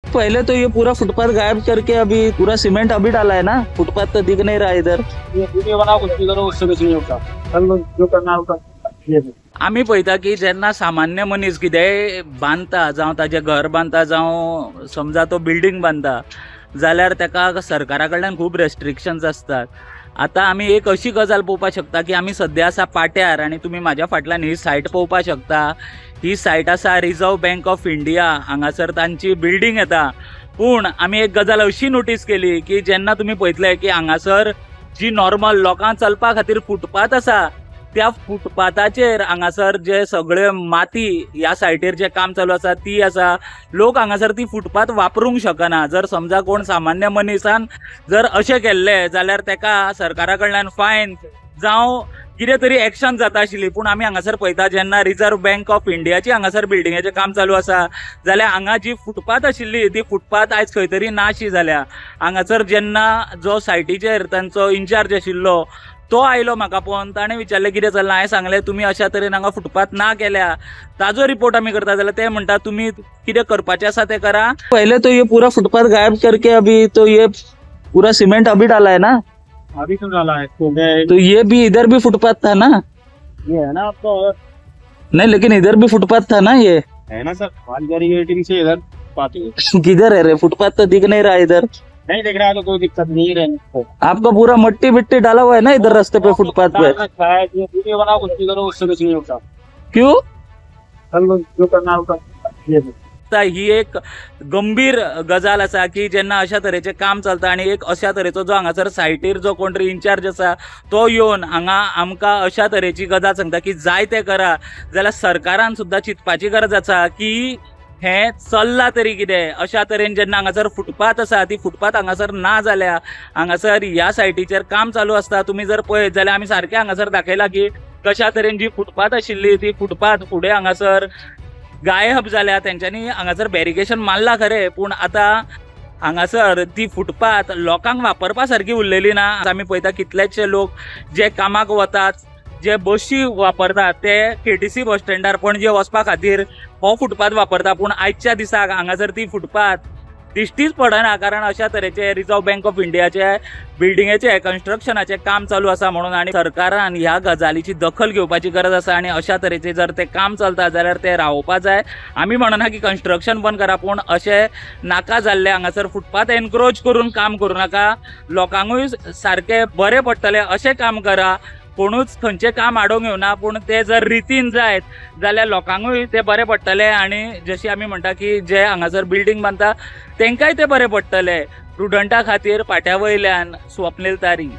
पहले तो ये पूरा फुटपाथ गायब करके अभी पूरा सीमेंट अभी डाला है ना, फुटपाथ तो दिख नहीं रहा इधर। ये वीडियो बनाओ, कुछ भी करो, उससे कुछ नहीं होता। चलो जो करना होता। आमी पळयता की जेन्ना सामान्य मनीस कितेंय बांदता, जावं ताजें घर बांदता, जावं समजा तो बिल्डींग बांदता, जाल्यार ताका सरकारा कडल्यान खूब रेस्ट्रिक्शन्स आसतात। आतां आमी एक अशी गजाल पळोवपाक शकता की आमी सद्या आसा पाट्यार आनी तुमी म्हाज्या फाटल्यान ही सायट पळोवपाक शकता। ही सायट आसा रिजर्व बँक ऑफ इंडिया, हांगासर तांची बिल्डींग येता। पूण आमी एक गजाल अशी नोटीस केली की जेन्ना तुमी पळयतले की हांगासर जी नॉर्मल लोकांक चलपा खातीर फुटपाथ आसा, त्या फुटपाथाचेर हांगासर जे सगळे माती ह्या सायटीर जे काम चालू आसा ती आसा, लोक हांगासर ती फुटपाथ वापरूंक शकना। जर समजा कोण सामान्य मनिसान जर अशें केल्लें जाल्यार तेका सरकारा कडल्यान फायन जावं कितें तरी एक्शन जाता आशिल्ली। पूण आमी हांगासर पळयता जेन्ना रिजर्व बँक ऑफ इंडियाची हांगासर बिल्डिंगेचें काम चालू आसा, जाल्यार हांगा जी फुटपाथ आशिल्ली ती फुटपाथ आयज खंय तरी नाशी जाल्या। हांगासर जेन्ना जो सायटीचेर तांचो इन्चार्ज आशिल्लो तो आयलो म्हाका पळोवन, ताणें विचारलें कितें चल्लां, हांवें सांगलें तुमी अशा तरेन हांगा फुटपाथ ना केल्या, ताजो रिपोर्ट आमी करता जाल्यार ते म्हणटा तुमी कितें करपाचें आसा तें करा। पहले तो ये पूरा फुटपाथ गायब करके अभी तो ये पूरा सीमेंट अभी डाला है ना, अभी तो डाला है तो ये भी इधर भी फुटपाथ था ना, ये है ना आपको। नहीं लेकिन इधर भी फुटपाथ था ना, ये है ना सर, से इधर पाती किधर है रे, फुटपाथ तो दिख नहीं रहा इधर। नहीं दिख रहा है तो कोई दिक्कत नहीं है। आपका पूरा मट्टी बिट्टी डाला हुआ है ना इधर रास्ते पे फुटपाथ पे। वीडियो बनाओ, कुछ भी करो, उससे कुछ नहीं होता। क्यों? चलो जो करना होता। ही एक गंभीर गजाल आसा की जेन्ना अशा तरेचें काम चलता आनी एक अशा तरेचो जो हांगासर सायटीर जो कोण तरी इन्चार्ज आसा तो येवन हांगा आमकां अशा तरेची गजाल सांगता की जाय तें करा, जाल्यार सरकारान सुद्दां चिंतपाची गरज आसा की हें चल्लां तरी कितें। अशा तरेन जेन्ना हांगासर फुटपाथ आसा ती फुटपाथ हांगासर ना जाल्या, हांगासर ह्या सायटीचेर काम चालू आसता। तुमी जर पळयत जाल्यार आमी सारकें हांगासर दाखयलां की कशा तरेन जी फुटपाथ आशिल्ली ती फुटपाथ फुडें हांगासर गायब जाल्या। तेंच्यांनी हांगासर बॅरिकेशन मारला खरें, पूण आतां हांगासर ती फुटपाथ लोकांक वापरपा सारकी उरलेली ना। आमी पळयता कितलेशे लोक जे कामाक वतात, जे बशी वापरतात ते केटीसी बस स्टँडार पणजे वचपा खातीर हो फुटपाथ वापरता, पूण आयच्या दिसाक हांगासर ती फुटपाथ दिश्टीच पडना, कारण अशा तरेचे रिजर्व बँक ऑफ इंडियाचे बिल्डिंगेचे कन्स्ट्रक्शनाचें काम चालू आसा म्हणून। आनी सरकारान ह्या गजालीची दखल घेवपाची गरज आसा आनी अशा तरेचे जर ते काम चलता जाल्यार ते रावोवपा जाय। आमी म्हणना की कन्स्ट्रक्शन बंद करा, पूण अशें नाका जाल्लें हांगासर फुटपाथ एनक्रोच करून काम करूं नाका, लोकांकूय सारकें बरें पडटलें अशें काम करा। कोणूच खंयचें काम आडोवंक येवना, पूण ते जर रितीन जायत जाल्यार लोकांकूय ते बरें पडटलें आनी जशी आमी म्हणटा की जे हांगासर बिल्डींग बांदता तेंकांय ते बरें पडटलें। प्रुडंटा खातीर पाट्या वयल्यान स्वप्नील तारी।